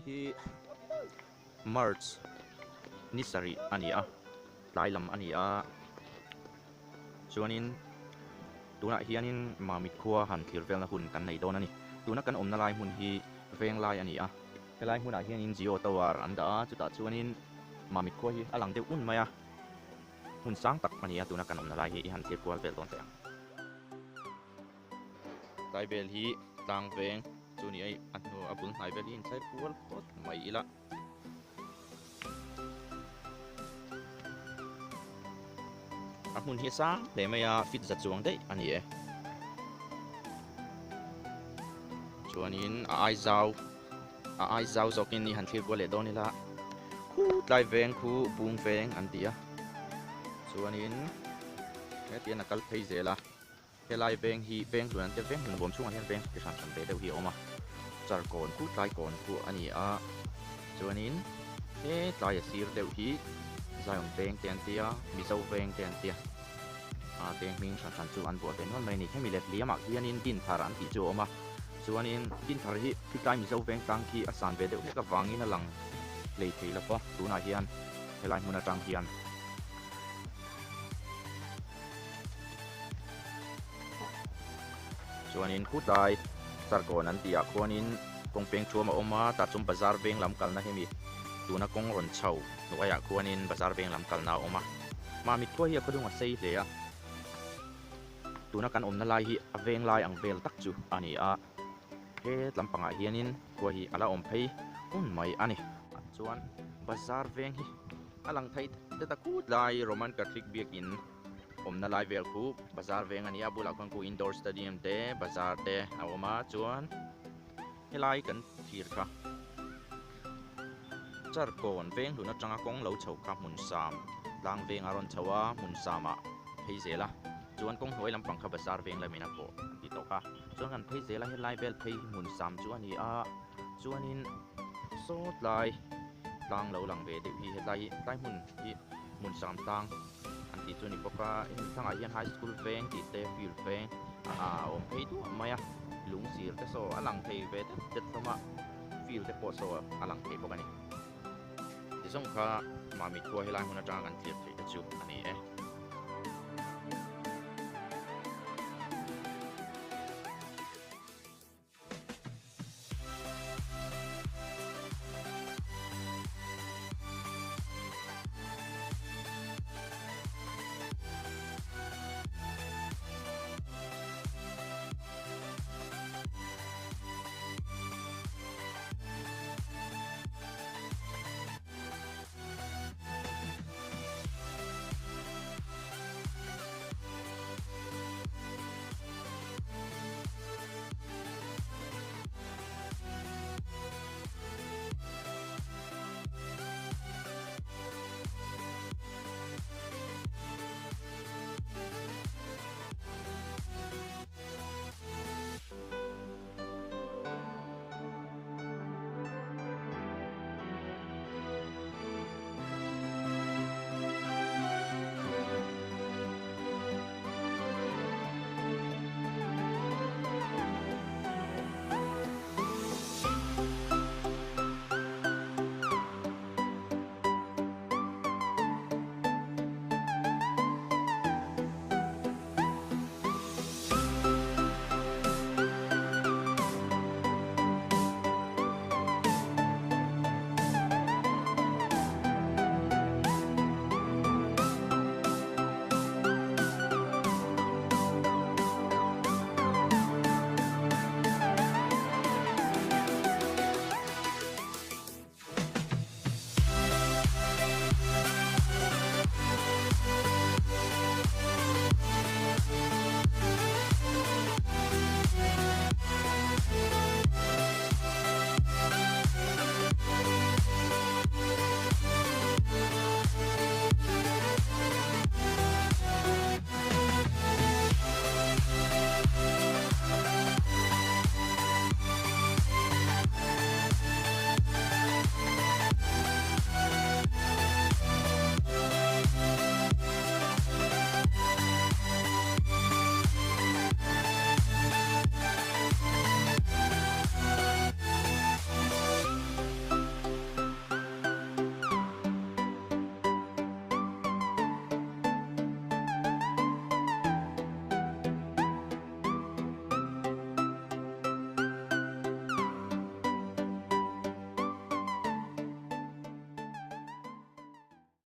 hi March ni sarih a ni a tlai lam a ni a chuanin tunah hianin Mamit khua han thlir velna hun kan nei dawn a ni tuna kan awmna lai hmun hi veng lai a ni a helai hmunah hianin Jio tower an dah a chutah chuanin Mamit khua hi a lang deuh un mai a hmun sang tak a ni a tuna kan awmna lai hi i han thlir kual vel dawn teh ang. Tlai vel hi tlang veng chu ni a a hnu a bul hnai vel hi in thlai pual phawt mai ila. A hmun hi a sang hle mai a fit za chuang daih a ni e. Chuanin a ai zau a ai zau zawkin i han thlir kual leh dawn ila khu tlai veng khu bung veng an ti a chuanin hetiang a kal phei zel a. Helai veng hi veng hlun an tia veng hlun bawm chhungah hian veng chi hran hran ve deuh hi a awm a charkawn khu tlaikawn khu a ni a chuanin he tlai a sir deuh hi Zion veng te an tia Mizo veng te an tia a veng hming hran hran chu an buah ve nual mai a ni hemi let liamah hianin Dinthar an tih chu a awm a chuanin Dinthar hi tlai Mizo veng tlang khi a san ve deuh hlek avangin a lang hlei thei lo va tunah hian helai hmun atang hian. Chuanin khutlai Charkawn an tih ah khuanin kawng peng thuam a awm a tah chuan bazar veng lam kalna hemi tuna kawng rawn chho hnuaiah khuanin bazar veng lam kalna a awm a Mamit khua hi a khawdung a sei hle a tuna kan awmna lai hi a veng lai ang vel tak chu a ni a he tlampangah hianin khua hi a la awm phei un mai a ni. Chuan bazar veng hi. A lang thei te ta khut lai Roman Catholic biakin awmna lai vel khu bazar veng a ni a bulah khuan khu indoor stadium te bazar te a awm a chuan helai kan thlir kha charkawn veng hlun atanga kawng lo chho kha hmun sam tlang veng a rawn chho a hmun samah phei zel a chuan kawng hnuai lampang kha bazar veng lamin a pawh an tih tawh kha chuan kan phei zel a helai vel phei hi hmun sam chu a ni a chuanin sawt lai. Tlang lo lang ve deuh hi hetlai hi tlai hmun hi hmun sam tlang an tih chu a ni bawk a hemi thlangah hian high school veng tih te field veng a awm phei duah mai a lung sir te saw a lang thei ve det det hlawm a field te pawh saw a lang thei bawk a ni tizawng kha Mamit khua helai hmun atanga kan thlir theih te chu a ni e.